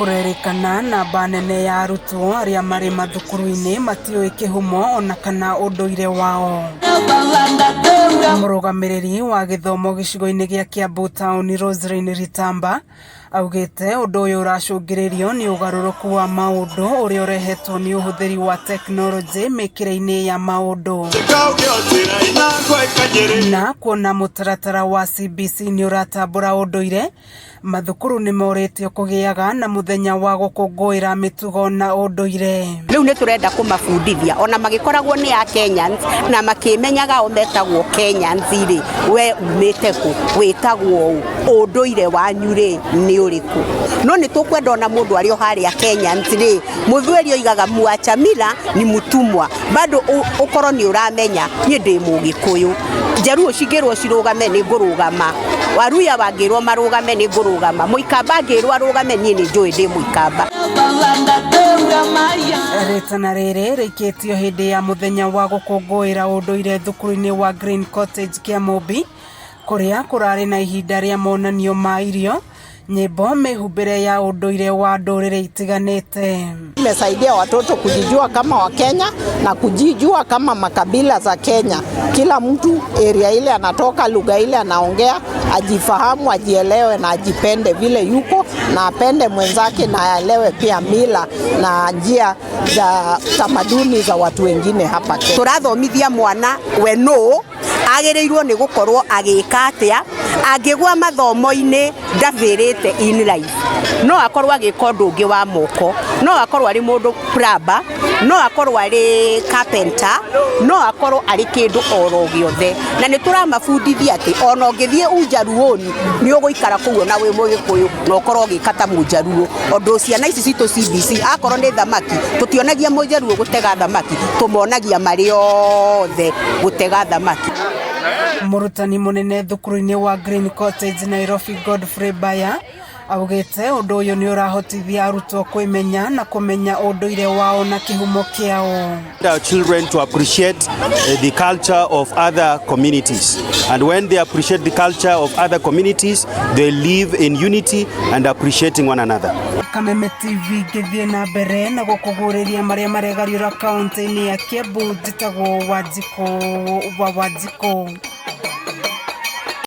Kũrerĩkana namba nene ya arutwo arĩa marĩ mathukuru-inĩ matiũĩ kĩhumo ona kana ũndũire wao. Mũrũgamĩrĩri wa gĩthomo gĩcigo-inĩ gĩa Kiambu taũni Roselyn Ritamba augĩte ũndũ ũyũ ũracũngĩrĩrio nĩ ũgarũrũku wa maũndũ ũrĩa ũrehetwo nĩ ũhũthĩri wa tekinoronjĩ mĩkĩre-inĩ ya maũndũ. Na kuona mũtaratara wa CBC nĩ ũratambũra ũndũire, mathukuru nĩ morĩtio kũgĩaga na mũthenya wa gũkũngũĩra mĩtugo na ũndũire. Rĩu nĩ tũrenda kũmabundithia ona magĩkoragwo nĩ a Kenyans na makĩmenyaga o metagwo Kenyans rĩ, we umĩte kũ, wĩtagwo ũ, ũndũire wanyu rĩ nĩ ũrĩkũ. No nĩ tũkwenda ona mũndũ arĩ o harĩa Kenyans rĩ, mũthweri oigaga mwacha mila ni mtumwa, bado ũkorwo nĩ ũramenya niĩ ndĩ Mũgĩkũyũ. Njaruo cingĩrwo cirũgame nĩ ngũrũgama, Waluya wangĩrwo marũgame nĩ ngũrũgama, Mũikamba angĩrwo arũgame niĩ nĩ njũĩ ndĩ Mũikamba. Rĩtana rĩrĩ rĩikĩtio hĩndĩ ya mũthenya wa gũkũngũĩra ũndũire thukuru-inĩ wa Green Cottage Kĩamũmbi, kũrĩa kũrarĩ na ihinda rĩa monanio ma irio, nyĩmbo, mĩhumbĩre ya ũndũire wa ndũrĩrĩ itiganĩte. Imesaidia watoto kujijua kama Wakenya na kujijua kama makabila za Kenya. Kila mtu area ile anatoka, lugha ile anaongea, ajifahamu, ajielewe na ajipende vile yuko na apende mwenzake na aelewe pia mila na njia za tamaduni za watu wengine hapa Kenya. Tũrathomithia mwana we no agĩrĩirwo nĩ gũkorwo agĩka atĩa angĩgwa mathomo-inĩ ndabĩrĩte in life, no akorwo agĩka ũndũ ũngĩ wa moko, no akorwo arĩ mũndũ plumber, no akorwo arĩ carpenter, no akorwo arĩ kĩndũ oro gĩothe. Na nĩ tũramabundithia atĩ ona ũngĩthiĩ unjaruoni nĩ ũgũikara kũu ona wĩ Mũgĩkũyũ na ũkorwo ũgĩka ta Mũnjaruo. Ũndũ ciana ici citũ CBC akorwo nĩ thamaki, tũtionagia Mũnjaruo gũtega thamaki, tũmonagia marĩ othe gũtega thamaki. Mũrutani mũnene thukuru-inĩ wa Green Cottage Nairobi Godfrey Baya augĩte ũndũ ũyũ nĩ ũrahotithia arutwo kwĩmenya na kũmenya ũndũire wao na kĩhumo kĩao. Our children to appreciate the culture of other communities. And when they appreciate the culture of other communities, they live in unity and appreciating one another. Kameme TV ngĩthiĩ na mbere na gũkũgũrĩria marĩa maregariũra kaunti-inĩ ya Kiambu, njĩtagwo Wanjikũ wa Wanjikũ.